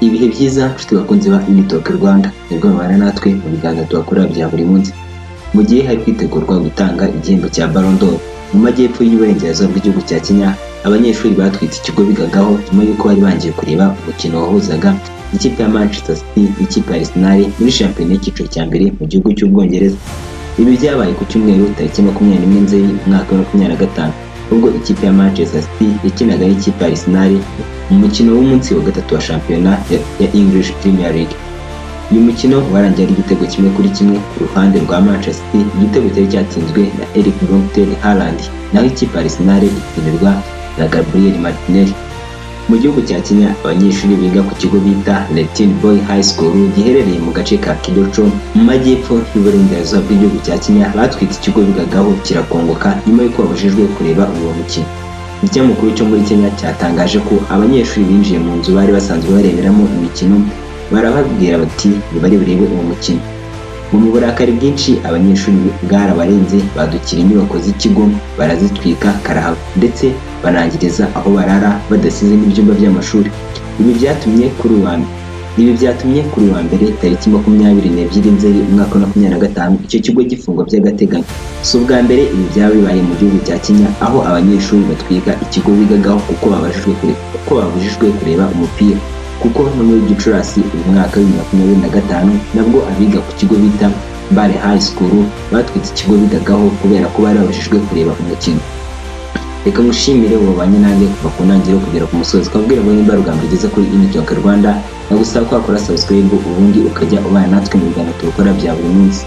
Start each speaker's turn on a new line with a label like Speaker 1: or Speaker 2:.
Speaker 1: Ibihe byiza nshuti bakunzi ba Unitalk Rwanda, nibwo mubana natwe mu biganiro tubakora bya buri munsi. Mu gihe hari kwitegurwa gutanga igihembo cya Ballon d'Or, mu majyepfo y'uburengerazuba bw'igihugu cya Kenya, abanyeshuri batwitse ikigo bigagaho nyuma y'uko bari bangiye kureba umukino wahuzaga ikipe ya Manchester City n'ikipe ya Arsenal muri shampiyona y'icyiciro cya mbere mu gihugu cy'Ubwongereza. Ibi byabaye ku cyumweru tariki 21 Nzeri umwaka wa 2025, ubwo ikipe ya Manchester City yakinaga n'ikipe ya Arsenal mu mukino w'umunsi wa gatatu wa shampiyona ya English Premier League. Uyu mukino warangiye ari igitego 1-1 ku ruhande rwa Manchester City, igitego cyari cyatsinzwe na Erling Braut Haaland, naho ikipe ya Arsenal itsindirwa na Gabriel Martinelli. Mu gihugu cya Kenya, abanyeshuri biga ku kigo bita Litein Boys High School giherereye mu gace ka Kericho mu majyepfo y'uburengerazuba bw'igihugu cya Kenya batwitse ikigo bigagaho kirakongoka nyuma y'uko babujijwe kureba uwo mukino. Ikinyamakuru cyo muri Kenya cyatangaje ko abanyeshuri binjiye mu nzu bari basanzwe bareberamo imikino, barababwira bati ntibari burebe uwo mukino. Ngo mu burakari bwinshi abanyeshuri bwarabarenze, badukira inyubako z'ikigo barazitwika karahava, ndetse banangiriza aho barara badasize n'ibyumba by'amashuri. Ibi byatumye kuri uyu wa mbere tariki 22 Nzeri umwaka wa 2025 icyo kigo gifungwa by'agateganyo. Si ubwa mbere ibi byaba bibaye mu gihugu cya Kenya, aho abanyeshuri batwika ikigo bigagaho kuko babujijwe kureba umupira, kuko no muri Gicurasi uyu mwaka wa 2025 nabwo abiga ku kigo bita Mbale High School batwitse ikigo bigagaho kubera ko bari babujijwe kureba umukino. Reka ngushimire wabanye nanjye kuva ku ntangiriro kugera ku musozi, twabwira ngo nimba rugamba ugeze kuri Unitalk Rwanda, nagusaba ko wakora subscribe, ubundi ukajya ubana natwe mu biganiro tubikora bya buri munsi.